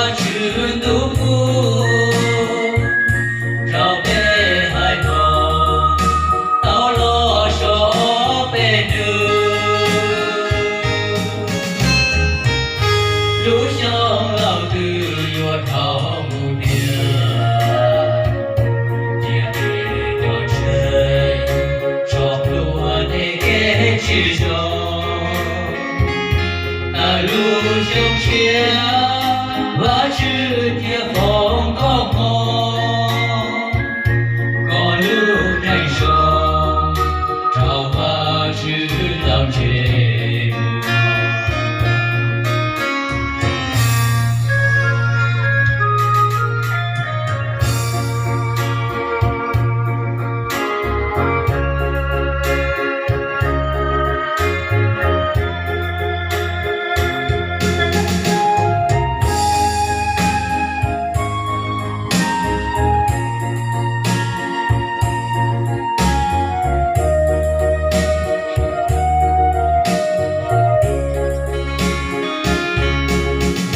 Vajtswv ntuj kuj rau peb hais no, tau los so peb nug. Lub xyoo laus twg yuav dhau mus tiag, cia peb cov tshwj tso plhuav tej kev tsis zoo. Tawm lub xyoo tshiab, Vajtswv thiaj foom koob hmoov, kom lub neej zoo rau Vajtswv tau ntsej muag.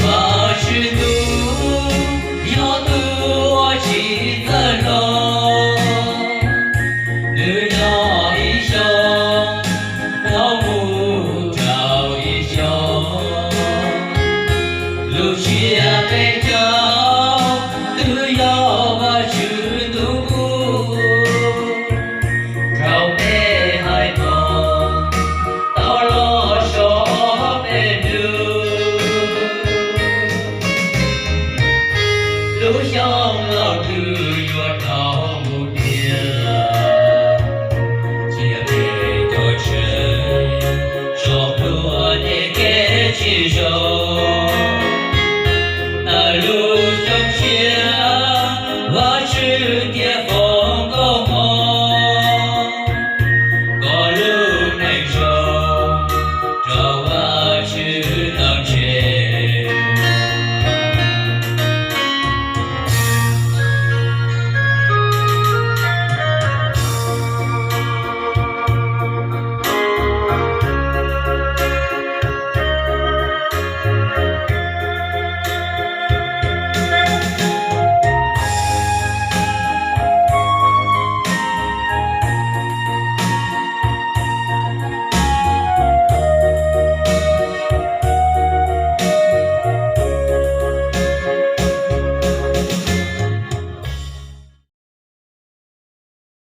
Vajtswv ntuj yog tus uas tsis txawj hloov, nws nyob ib xyoos tau mus rau ib xyoos. Lub tsiab peb caug twb yog Vajtswv ntuj kuj rau peb hais no, tau los so peb nug. Lub xyoo laus twg yuav dhau mus tiag, cia peb cov tshwj tso plhuav tej kev tsis zoo.